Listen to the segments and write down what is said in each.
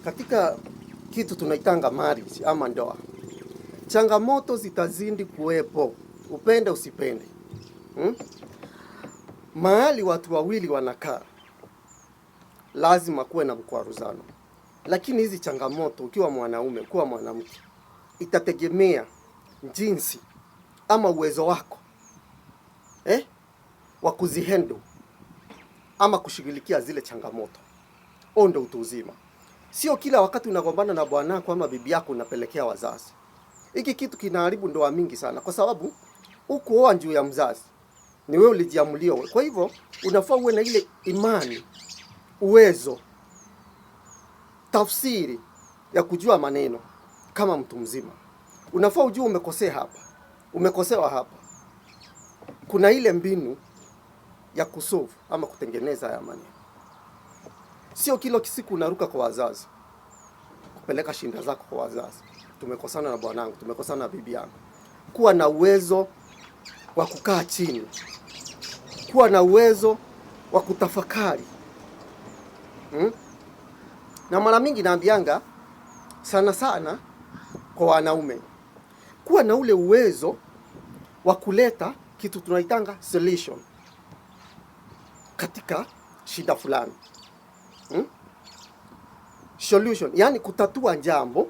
Katika kitu tunaitanga marriage ama ndoa, changamoto zitazidi kuwepo, upende usipende, Mahali watu wawili wanakaa lazima kuwe na mkwaruzano, lakini hizi changamoto, ukiwa mwanaume, ukiwa mwanamke, itategemea jinsi ama uwezo wako wa kuzihandle ama kushughulikia zile changamoto. Huo ndio utu uzima. Sio kila wakati unagombana na bwanako ama bibi yako unapelekea wazazi. Hiki kitu kinaharibu ndoa mingi sana, kwa sababu hukuoa juu ya mzazi, ni wewe ulijiamulia. Kwa hivyo unafaa uwe na ile imani, uwezo, tafsiri ya kujua maneno kama mtu mzima. Unafaa ujue umekosea hapa, umekosewa hapa. Kuna ile mbinu ya kusolve ama kutengeneza haya maneno. Sio kila siku unaruka kwa wazazi, kupeleka shinda zako kwa wazazi. Tumekosana na bwanangu, tumekosana na bibi yangu. Kuwa na uwezo wa kukaa chini, kuwa na uwezo wa kutafakari, Na mara mingi naambianga sana sana kwa wanaume, kuwa na ule uwezo wa kuleta kitu tunaitanga solution katika shida fulani, Solution, yani kutatua jambo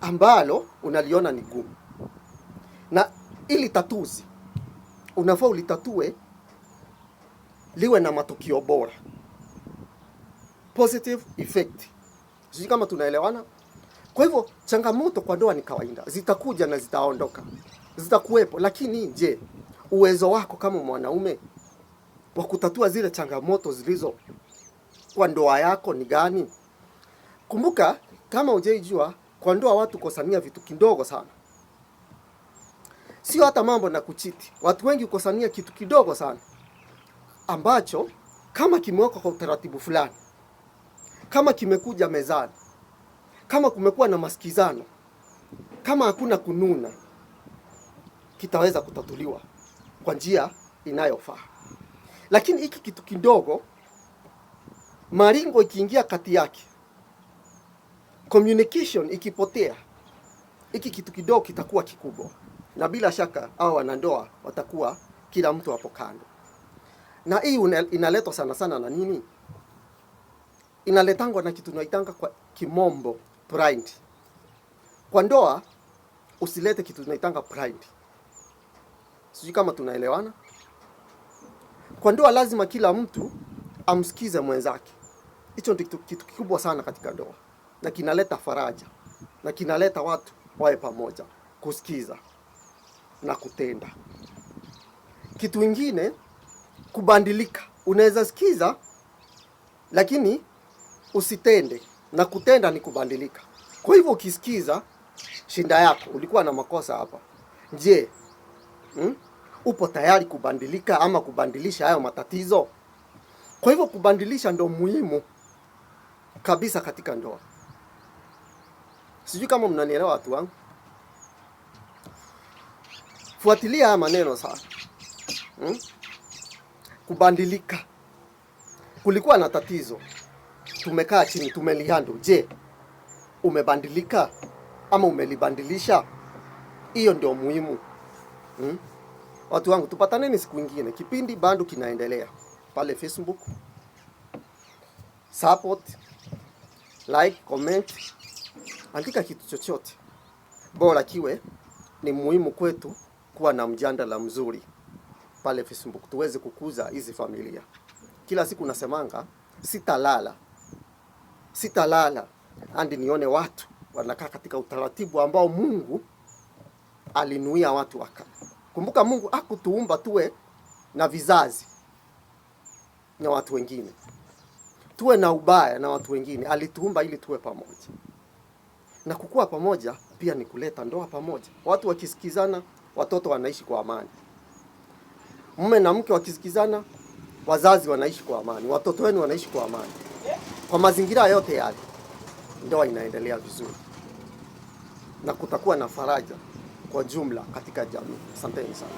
ambalo unaliona ni gumu, na ili tatuzi unafaa ulitatue liwe na matokeo bora, positive effect. Sijui kama tunaelewana. Kwa hivyo changamoto kwa ndoa ni kawaida, zitakuja na zitaondoka, zitakuwepo, lakini je, uwezo wako kama mwanaume wa kutatua zile changamoto zilizo kwa ndoa yako ni gani? Kumbuka, kama hujaijua, kwa ndoa watu kosania vitu kidogo sana, sio hata mambo na kuchiti. Watu wengi kosania kitu kidogo sana ambacho kama kimewekwa kwa utaratibu fulani, kama kimekuja mezani, kama kumekuwa na masikizano, kama hakuna kununa, kitaweza kutatuliwa kwa njia inayofaa. Lakini hiki kitu kidogo, maringo ikiingia kati yake, communication ikipotea, hiki kitu kidogo kitakuwa kikubwa, na bila shaka hao wanandoa watakuwa kila mtu hapo kando. Na hii inaletwa sana sana na nini? Inaletangwa na kitu tunaitanga kwa kimombo pride. Kwa ndoa usilete kitu tunaitanga pride. Sijui kama tunaelewana. Kwa ndoa lazima kila mtu amsikize mwenzake. Hicho ndio kitu kikubwa sana katika ndoa, na kinaleta faraja na kinaleta watu wawe pamoja, kusikiza na kutenda. Kitu kingine, kubadilika. Unaweza sikiza lakini usitende, na kutenda ni kubadilika. Kwa hivyo ukisikiza shinda yako, ulikuwa na makosa hapa, je, upo tayari kubadilika ama kubadilisha hayo matatizo? Kwa hivyo kubadilisha ndo muhimu kabisa katika ndoa. Sijui kama mnanielewa watu wangu. Fuatilia haya maneno sana. Kubadilika. Kulikuwa na tatizo, tumekaa chini, tumelihandle. Je, umebadilika ama umelibadilisha? Hiyo ndio muhimu. Watu wangu, tupataneni siku ingine. Kipindi bado kinaendelea pale Facebook. Support, like, comment, andika kitu chochote, bora kiwe ni muhimu kwetu kuwa na mjadala mzuri pale Facebook, tuweze kukuza hizi familia. Kila siku nasemanga sitalala, sitalala hadi nione watu wanakaa katika utaratibu ambao Mungu alinuia watu wakae. Kumbuka Mungu hakutuumba tuwe na vizazi na watu wengine, tuwe na ubaya na watu wengine. Alituumba ili tuwe pamoja, na kukua pamoja pia ni kuleta ndoa pamoja. Watu wakisikizana, watoto wanaishi kwa amani. Mume na mke wakisikizana, wazazi wanaishi kwa amani, watoto wenu wanaishi kwa amani. Kwa mazingira yote yale, ndoa inaendelea vizuri na kutakuwa na faraja kwa jumla katika jamii. Asanteni sana.